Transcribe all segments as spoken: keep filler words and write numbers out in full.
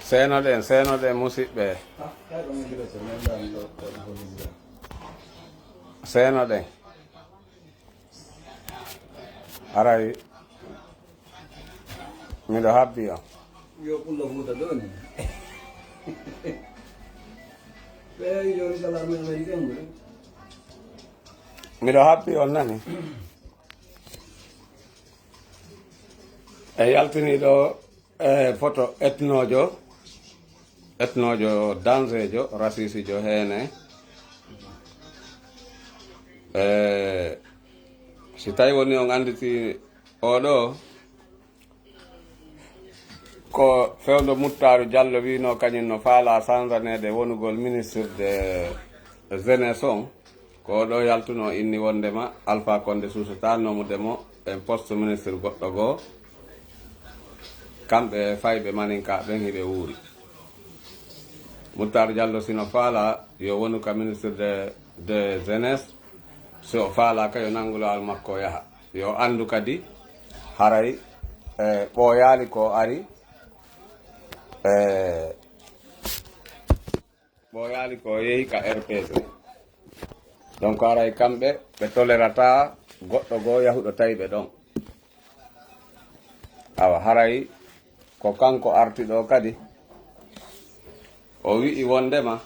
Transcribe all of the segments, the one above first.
Seenoɗen, seenoɗen, musiɓɓe. Seenoɗen. Haray miɗo habbi on. Yo Pullo Fuuta ɗo ni. Ɓe yo salamu aleykum. Miɗo habbi on nani. E yaltini ɗo e photo etnojo, etnojo dangerejo, rasisijo hene. E si tawi woni on anditi oɗo, ko fewndo Muttaaru Jallo wino kañum no faala sansaneede wonugol ministre de jeunesse on, ko oɗo yaltuno inni wondema Alpha Condé suusataano mo demo en poste ministre goɗɗo goo, kamɓe fayɓe maninka ɓen hiɓe wuuri. Muttaaru Jallo sino faala yo wonu ka ministre de, de jeunesse, si o faalaaka yo nanngu laawol makko o yaha. Yo anndu kadi haray e ɓooyaali ko ari, e ɓooyaali ko yehi ka R P C. Donc haray kamɓe ɓe tolerata goɗɗo goo yahuɗo tawi ɓe ɗon. Awa haray ko kanko arti ɗo kadi, o wi'i wondema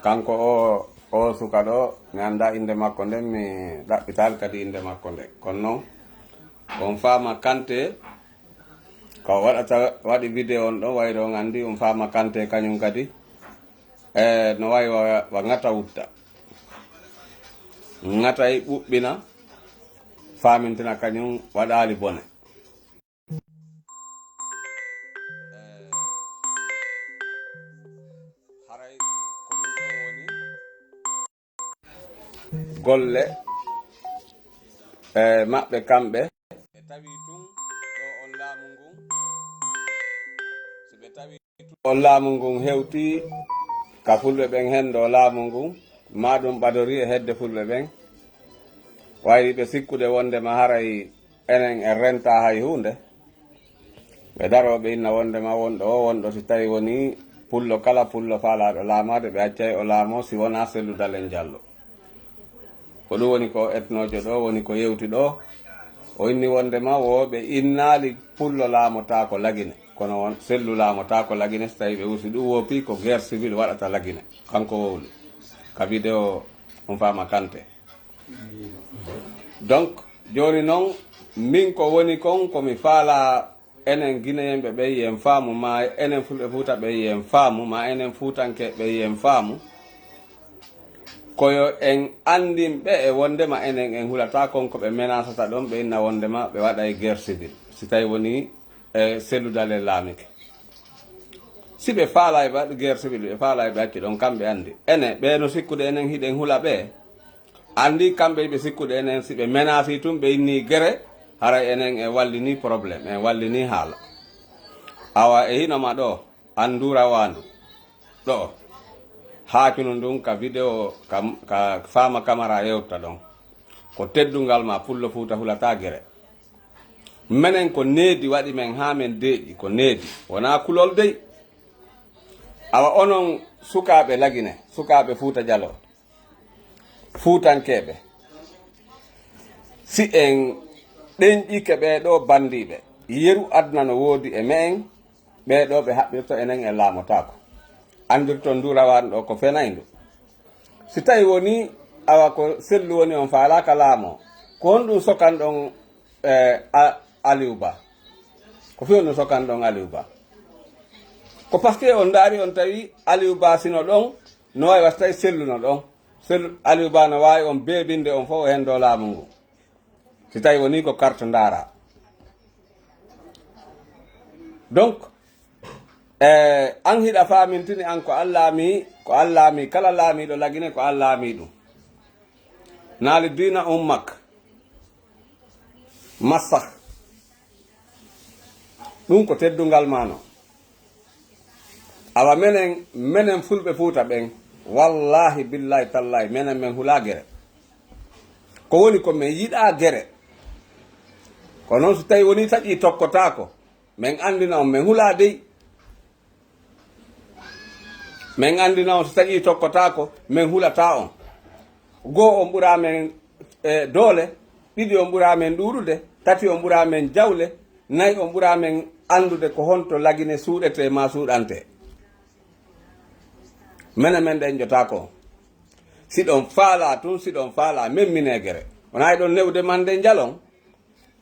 kanko o, o suka ɗo, mi annda innde makko nden, mi ɗaɓɓitaali kadi innde makko nde. Kono non, on faama Kante, ko waɗata, waɗi vidéo on ɗon, wayro on anndi, on faama Kante kañum kadi. E no wayi wa, wa ŋata wutta. Ŋatay ɓuɓɓina, faamintina kañum waɗaali bone. Haray ko ɗum ɗo woni golle, e, maɓɓe kamɓe. Ɓe tawi tun ɗo on laamu ngun, si ɓe tawi tun on laamu ngun hewti ka fulɓe ɓen hen ɗo laamu ngun, ma ɗum ɓadori e hedde fulɓe ɓen, wayri ɓe sikkude wondema haray enen en renta hay huunde. Ɓe daroo ɓe inna wondema wonɗo o wonɗo si tawi woni pullo kala pullo faalaaɗo laamaade ɓe accay o laamoo si wonaa Sellu Dalen Jallo. Ko ɗum woni ko etnoojo ɗo woni ko yewti ɗo. O inni wondema wo ɓe innaali pullo laamotaako Lagine, kono won Sellu laamotaako Lagine si tawi ɓe wusi ɗum woppi ko guerre civile waɗata Lagine. Kanko wowli ka vidéo on faama Kante. Donc jooni non min ko woni kon ko mi faala enen Guinéen ɓe ɓe yen faamu ma enen Fulɓe Fuuta ɓe yen faamu ma enen Fuutanke ɓe yen faamu. Ko yo en anndin ɓe e wondema enen en hulata kon ko ɓe menasata ɗon ɓe inna wondema ɓe waɗay guerre civile si tawi woni e Sellu Dalen laamike. Si ɓe faalay ɓe waɗu guerre civile ɓe faalay ɓe accu ɗon kamɓe anndi. Ene ɓe no sikkude enen hiɗen hula ɓe. Anndi kamɓe ɓe sikkude enen si ɓe menasi tun ɓe inni gere haray enen en wallini problème en wallini haala. Awa e hino ma ɗo anndu rawaandu ɗo haacunu ndun ka vidéo ka, ka faama Kamara yewta ɗon. Ko teddungal ma pullo Fuuta hulata gere. Menen ko needi waɗi men haa men deeƴi ko needi wonaa kulol dey. Awa onon sukaaɓe Lagine sukaaɓe Fuuta Jalo Fuutankeeɓe, si en ɗenƴike ɓee ɗoo banndiiɓe yeru aduna no woodi e me'en, ɓee ɗoo ɓe haɓɓirto enen en laamotaako. Anndirton ndu rawaandu ɗoo ko fenayndu. Si tawi woni awa ko Sellu woni on faalaaka laamoo, ko honɗum sokanɗon e Aliou Ba? Ko fii honɗum sokanɗon Aliou Ba? Ko parce que on ndaari on tawi Aliou Ba sino ɗon no wawi wasi tawi Sellu no ɗon. Sellu Aliou Ba no wawi on beebinde on fof hen ɗo laamu ngu. Si tawi woni ko carte ndaara. Donc e an hiɗa faamintini an ko an laami ko an laami kala laamiiɗo Lagine ko an laami ɗum. Naali diina ummak massah. Ɗum ko teddungal ma no. Awa menen menen fulɓe Fuuta ɓen wallahi billahi tallahi menen men hula gere. Ko woni ko men yiɗa gere. Ko noon so tawi woni taƴi tokkotaako men anndina on men hula dey. Min anndina on, so taƴii tokkotaako, min hulataa on. Goo, on ɓuraa min, e, doole, ɗiɗi, on ɓuraa min ɗuuɗude, tati, on ɓuraa min jawle, nayi, on ɓuraa min anndude ko honto Lagine suuɗetee maa suuɗantee. Menen min ɗenƴotaako on. Si ɗon faalaa tun, si ɗon faalaa, memminee gere. Wonaa hiɗon ne'ude mande njalon.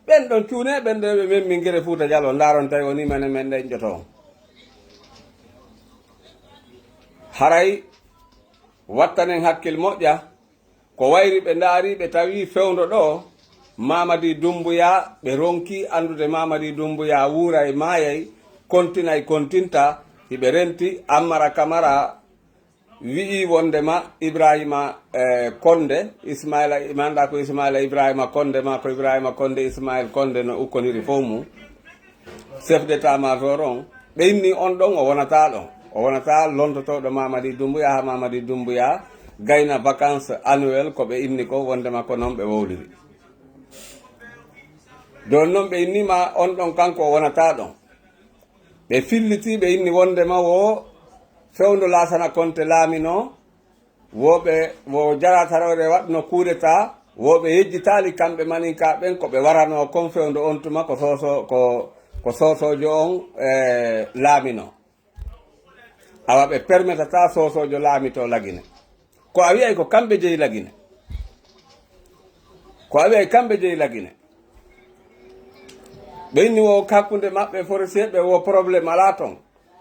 Ɓen ɗon cuunee, ɓen ɗon ɓe memmin gere Fuuta Jalon, ndaaron tawi wonii menen min ɗenƴoto on. Haray wattanen hakkil moƴƴa, ko wayri ɓe ndaari, ɓe tawi fewndo ɗoo, Mamadi Dumbuya, ɓe ronki anndude Mamadi Dumbuya wuuray, maayay, kontinay, kontinta, hiɓe renti Ammara Kamara, wi'i wondema Ibrahima, eh, Konde, Ismaila, mi anndaa ko Ismaila Ibrahima Konde maa ko Ibrahima Konde Ismail Konde no ukkoniri fow mum, chef d'état-major on, ɓe inni on ɗon o wonataa ɗon. O wonataa lontotooɗo Mamadi Dumbuya, haa Mamadi Dumbuya gayna vacances annuelles ko ɓe inni ko, wondema ko non ɓe wowliri. Jooni non ɓe inni ma on ɗon kanko o wonataa ɗon. Ɓe filliti, ɓe inni wondema wo fewndo Laasana Konte laaminoo, wo ɓe, wo Jara Tarawre waɗno kuudetaa, wo ɓe yejjitaali kamɓe maninka ɓen ko ɓe waranoo kon fewndo on tuma ko Soso, ko, ko Sosoojo on, e, laaminoo. Awa ɓe permetataa Sosoojo laamitoo Lagine. Ko a wi'ay ko kamɓe jeyi Lagine. Ko a wi'ay kamɓe jeyi Lagine. Ɓe inni wo hakkunde maɓɓe forestier ɓe wo problème alaa ton.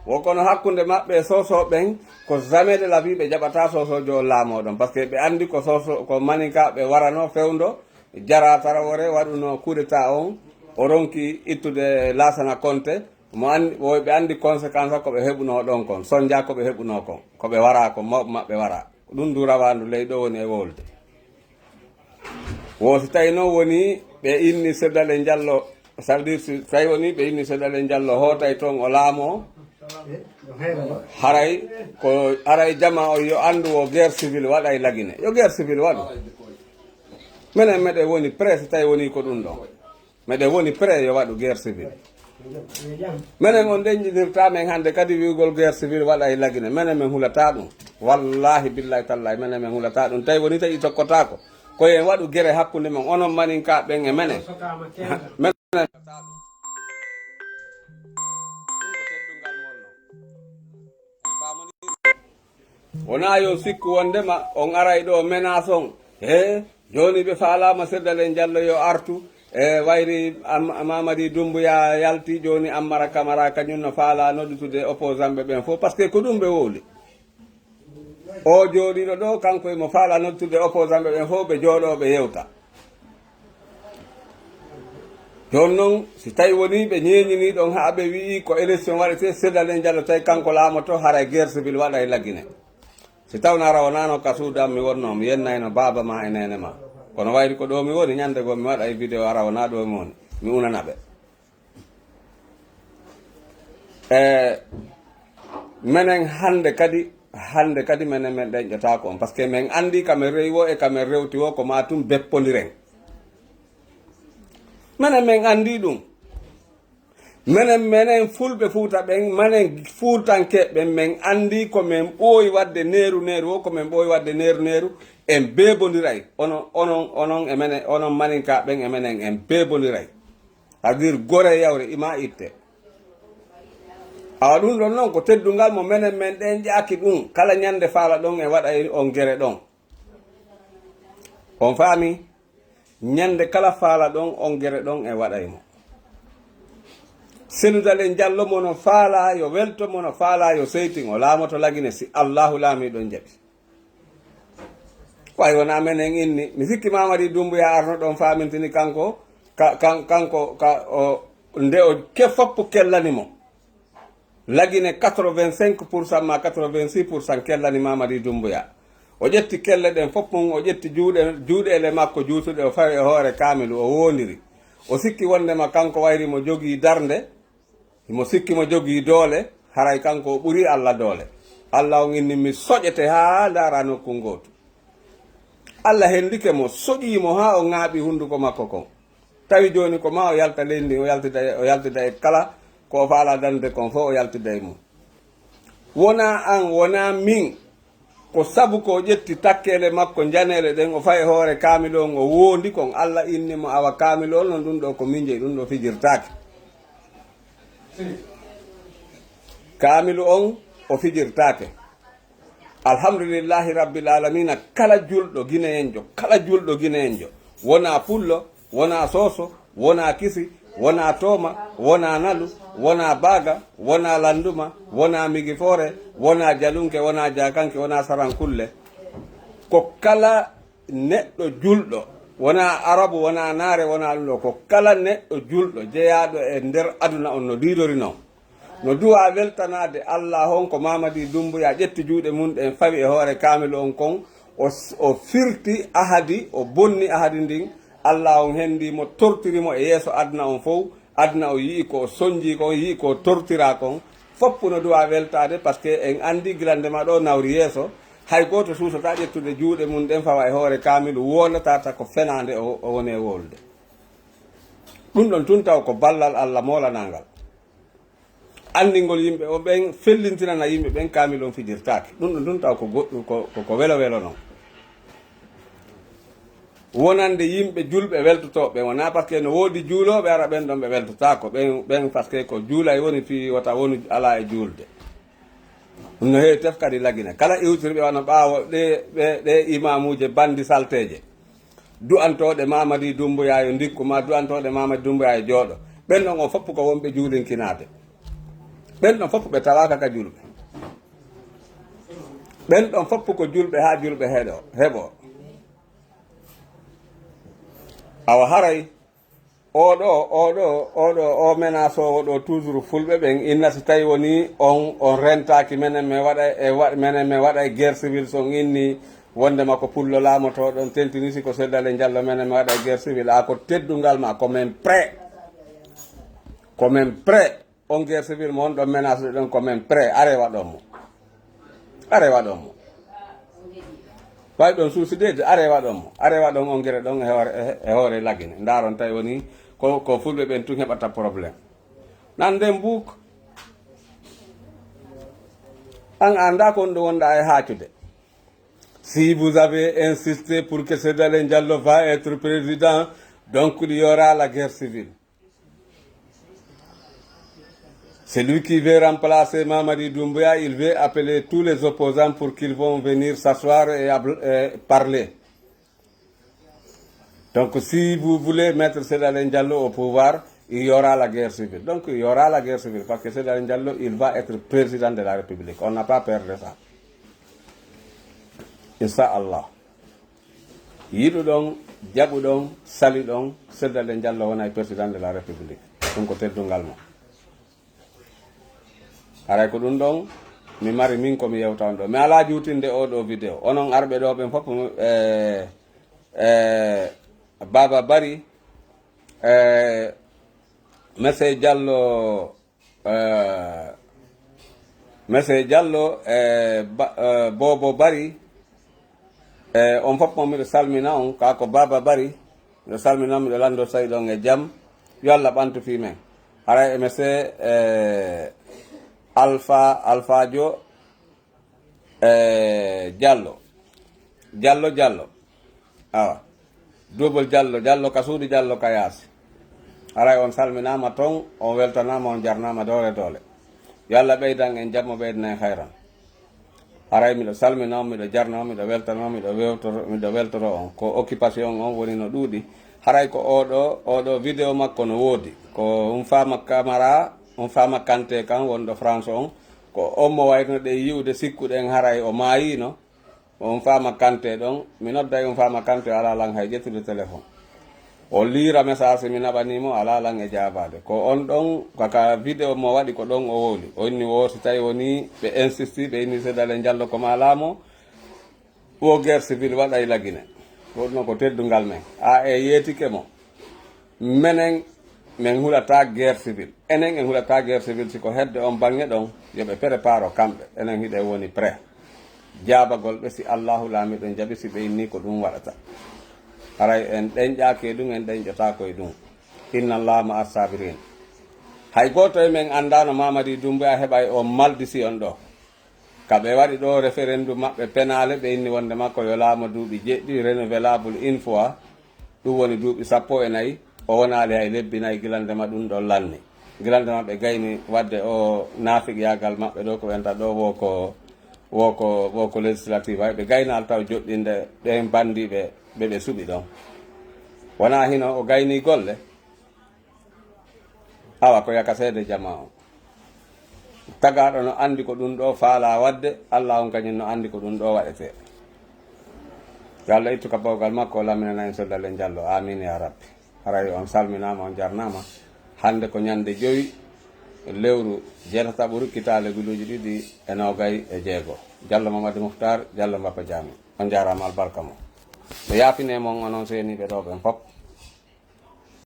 Wo kono hakkunde maɓɓe e Soso ɓen ko jamais de la vie ɓe jaɓataa Sosoojo on laamoo ɗon. Parce que ɓe anndi ko Soso, ko maninka ɓe waranoo fewndo Jara Tarawore waɗunoo kuudetaa on. O ronki ittude Laasana Konte. Mo anndi, wo ɓe anndi conséquence ko ɓe heɓunoo ɗon kon. Sonja ko ɓe heɓunoo kon. Ko ɓe waraa ko, mawɓe maɓɓe waraa. Ko ɗum du rawaandu ley ɗo woni e wolde. Wo si tawi noon woni ɓe inni Seddale Jallo, ça veut dire si tawi woni ɓe inni Seddale Jallo hootay toon o laamoo, haray ko, haray jama o yo anndu wo guerre civile waɗay Lagine. Yo guerre civile waɗu. Menen meɗen woni prêt si tawi woni ko ɗum ɗon. Meɗen woni prêt yo waɗu guerre civile. Menen on denƴinirtaa men hannde kadi wi'ugol guerre civile waɗay Lagine. Menen men hulataa ɗum. Wallaahi billaahi tallaahi menen men hulataa ɗum. Tawi woni taƴi tokkotaako. Ko yo en waɗu gere hakkunde men. Onon maninka ɓen e menen. Menen hulataa ɗum. Ɗum ko teddungal mon non. En faamondirii. Wonaa yo sikku wondema on aray ɗo menace on. He, jooni ɓe faalaama Seddalen Jallo yo artu. E wayri Am-, Mamadi Dumbuya yalti, jooni Ammara Kamara kañum no faalaa noddutude opposant ɓe ɓen fof, parce que ko ɗum ɓe wowli. O jooɗiiɗo ɗo, kanko emo faalaa noddude opposant ɓe ɓen fof, ɓe jooɗoo, ɓe yewta. Jooni noon, si tawi wonii ɓe ñeeñinii ɗon haa ɓe wi'i ko élection waɗetee, Seddalen Jallo tawi kanko laamoto, haray guerre civile waɗa e Lagine. Si tawno a rawanaano ka suudu am mi wonnoo, mi yennayno baaba ma e neene ma. Kono wayri ko ɗo mi woni, ñande goo mi waɗa e vidéo a rawanaa ɗo mi woni, mi unana ɓe. E menen hannde kadi, hannde kadi menen men ɗenƴotaako on, parce que men anndi ka men rewi wo e ka men rewti wo ko maa tun beppondiren. Menen men anndi ɗum. Menen, menen Fulɓe Fuuta ɓen, menen Fuutanke ɓen, men anndi ko men ɓooyi waɗde neeru neeru wo, ko men ɓooyi waɗde neeru neeru, en beebondiray. Onon, onon, onon e menen, onon maninka ɓen e menen, en beebondiray. C'est-à-dire gore yawre ima itte. Awa ɗum ɗon noon ko teddungal mo menen men ɗenƴaaki ɗum. Kala ñande faala ɗon e waɗa e on gere ɗon. On faami? Ñande kala faala ɗon on gere ɗon e waɗa e mo. Seddalen Jallo mo no faala yo welto, mo no faala yo seytin, o laamoto Lagine si Allaahu laamiiɗo jaɓi. Ko ay wonaa menen inni, mi sikki Mamadi Dumbuya arno ɗon faamintini kanko, ka, kan-, kanko, ka, o, nde o ke foppu kellani mo. Lagine quatre-vingt-cinq pour cent ma quatre-vingt-six pour cent kellani Mamadi Dumbuya. O ƴetti kelle ɗen fof mum, o ƴetti juuɗe, juuɗeele makko juutuɗe, o fawi e hoore kaamilu, o woondiri. O sikki wondema kanko wayri mo jogii darnde, Himo sikki mo jogii doole, haray kanko o ɓurii Alla doole. Alla on inni mi soƴete haa ndaara nokku ngootu. Alla hendike mo, soƴii mo haa o ŋaaɓi hunduko makko kon. Tawi jooni ko maa o yalta leydi ndin, o yaltida, o yaltida e kala ko o faalaa dañde kon fof, o yaltida e mum. Wonaa aan, wonaa miin. Ko sabu ko o ƴetti takkeele makko njaneele ɗen, o fayi hoore kaamilu on, o woondi kon. Alla inni mo, awa kaamilu on non, ɗum ɗoo ko miin jeyi, ɗum ɗoo fijirtaake. Kaamilu on, o fijirtaake. Alhamdulillahi Rabbil Alamina, kala julɗo Gineyenjo, kala julɗo Gineyenjo, wonaa Pullo, wonaa Sooso, wonaa Kisi, wonaa Tooma, wonaa Nalu, wonaa Baaga, wonaa Landuma, wonaa Migifoore, wonaa Jalunke, wonaa Jaakanke, wonaa Sarankulle. Ko kala neɗɗo julɗo, wonaa Arabu, wonaa Naare, wonaa ɗum ɗoo, ko kala neɗɗo julɗo jeyaaɗo e nder aduna on no diidori non. No duwaa weltanaade Alla on ko Mamadi Dumbuya ƴetti juuɗe mum ɗen fawi e hoore kaamilu on kon, o s-, o firti ahadi, o bonni ahadi ndin. Alla on hendii mo, tortiri mo e yeeso aduna on fow. Aduna o yi'i ko o sonjii kon, yi'i ko o tortiraa kon. Foppu no duwaa weltaade, parce que en anndi gila ndema ɗoo nawri yeeso, hay gooto suusataa ƴettude juuɗe mum ɗen fawa e hoore kaamilu, woondataa ta ko fenaande o, o woni e wowlude. Ɗum ɗon tun taw ko ballal Alla moolanangal. Anndingol yimɓe o ɓen, fellintinana yimɓe ɓen kaamilu on fijirtaake. Ɗum ɗon tun taw ko goɗɗum, ko, ko, ko welo welo non. Wonande yimɓe julɓe weltotooɓe, wonaa parce que no woodi juulooɓe ara ɓen ɗon ɓe weltotaako. Ɓen, ɓen parce que ko juulay woni fii wota wonu alaa e juulde. Ɗum no heewi tef kadi Lagine. Kala iwtirɓe wano ɓaawo ɗe, ɓe, ɗe imaamuuje bandi salteeje. Du'antooɗe Mamadi Dumbuya yo ndikku, ma du'antooɗe Mamadi Dumbuya yo jooɗo. Ɓen ɗon on foppu ko wonɓe juulinkinaade. Ɓen ɗon foppu ɓe tawaaka ka julɓe. Ɓen ɗon foppu ko julɓe haa julɓe heɗo, heɓo. Awa haray, oo ɗoo, oo ɗoo, oo ɗoo, oo menace oo ɗoo toujours fulɓe ɓen inna si tawi woni on, on rentaaki menen men waɗa e wa-, menen men waɗa e guerre civile, so on inni wondema ko pullo laamotooɗo on tentini si ko seddale njallo menen men waɗa e guerre civile. A ko teddungal ma, ko men prêt. Ko men prêt. On guerre civile mo on ɗon menace ɗon ko men prêt. Are waɗon mo. Are waɗon mo. Way ɗon suusi de, are waɗon mo. Are waɗon on guerre ɗon e hoore, e, e hoore Lagine. Ndaaron tawi woni ko, ko fulɓe ɓen tun heɓata problème. Nan nden buk. An anda ko on ɗo wonɗa e haacude. Si vous avez insisté pour que Seydou Alain Diallo va être président, donc il y aura la guerre civile. Celui qui veut remplacer Mamadi Doumbouya, il veut appeler tous les opposants pour qu'ils vont venir s'asseoir et ab-, et parler. Donc, si vous voulez mettre Seydou Alain Diallo au pouvoir, il y aura la guerre civile. Donc, il y aura la guerre civile parce que Seydou Alain Diallo, il va être président de la République. On n'a pas peur de ça. Inch'Allah. Yiɗuɗon, jaɓuɗon, saliɗon, Seydou Alain Diallo wonay président de la République. Ɗum ko teddungal mo. Haray ko ɗum ɗon mi mari min ko mi yewta on ɗo. Mi alaa juutinde oo ɗoo vidéo. Onon arɓe ɗoo ɓen fof, eh, eh, Baba Bari, eh, Monsieur Diallo, eh, Monsieur Diallo, eh, Ba-, eh, Bobo Bari, eh, on fof mo miɗo salmina on, kaa ko Baba Bari, miɗo salmina on, miɗo lanndo tawi ɗon e jam, yo Allah ɓantu fii men. Haray e Monsieur, eh, Alpha, Alpha Dio, eh, Diallo. Diallo, Diallo. Awa. Double Diallo, Diallo ka suudu, Diallo ka yaasi. Haray on salminaama ton, on weltanaama, on jarnaama doole doole. Yo Allah ɓeydan en jammo, ɓeydan en hayran. Haray miɗo salmina on, miɗo jarna on, miɗo weltana on, miɗo wewtoro, miɗo weltoro on. Ko occupation on woni no ɗuuɗi. Haray ko oo ɗoo, oo ɗoo vidéo makko no woodi. Ko Umfama Camara, Umfama Kanté kan wonɗo France on. Ko on mo wayno ɗen yi'ude sikkuɗen haray o maayiino. On Fama Kanté ɗon, mi nodday on Fama Kanté, o alaa lan hay ƴettude téléphone. O liira message mi naɓanii mo, alaa lan e jaabaade. Ko on ɗon, kaka vidéo mo waɗi ko ɗon o wowli. O inni wo si tawi wonii ɓe insistii, ɓe inni Seydou Alain Diallo ko maa laamo, wo guerre civile waɗay Lagine. Ko ɗum ko teddungal men. A e yeetike mo. Menen, men hulataa guerre civile. Enen en hulataa guerre civile, si ko hedde on baŋŋe ɗon, yo ɓe préparo kamɓe. Enen hiɗen woni prêt. Jaabagol ɓe si Allaahu Laamiiɗo jaɓi, si ɓe inni ko ɗum waɗata. Haray en ɗenƴaaki e ɗum, en ɗenƴotaako e ɗum. Inna Allaaha ma'a saabiriin. Hay gooto e men anndaano Mamadi Doumbouya heɓay o maldisi on ɗoo. Ka ɓe waɗi ɗo referendum maɓɓe penaale, ɓe inni wonde makko yo laamu duuɓi jeɗɗi, renouvelable une fois, ɗum woni duuɓi sappo e nayi, o wonaali hay lebbi nayi gila ndema ɗum ɗon lanni. Gila ndema ɓe gayni waɗde o naafiqiyaagal maɓɓe ɗo ko ɓenta ɗo woo ko, woo ko, woo ko législative, hay ɓe gaynaali taw joɗɗinde ɓen banndiiɓe ɓe ɓe suɓi ɗon. Wonaa hino o gayni golle. Awa ko yaka seede jamaa o. Tagaaɗo no anndi ko ɗum ɗo faalaa waɗde, Alla on kañum no anndi ko ɗum ɗo waɗetee. Yo Alla ittu ka bawgal makko, o laminana en soldal en jallo. Amin ya Rabbi. Haray on salminaama, on jarnaama. Hannde ko ñande jowi lewru jeetataɓuru kitaale guluuji ɗiɗi e noogay e jeego. Jallo Mamadi Muhtar, Jallo Mbappa Jaami. On jaaraama, albarka mo. Ɓe yaafine mon onon seeniiɓe ɗo ɓen fof.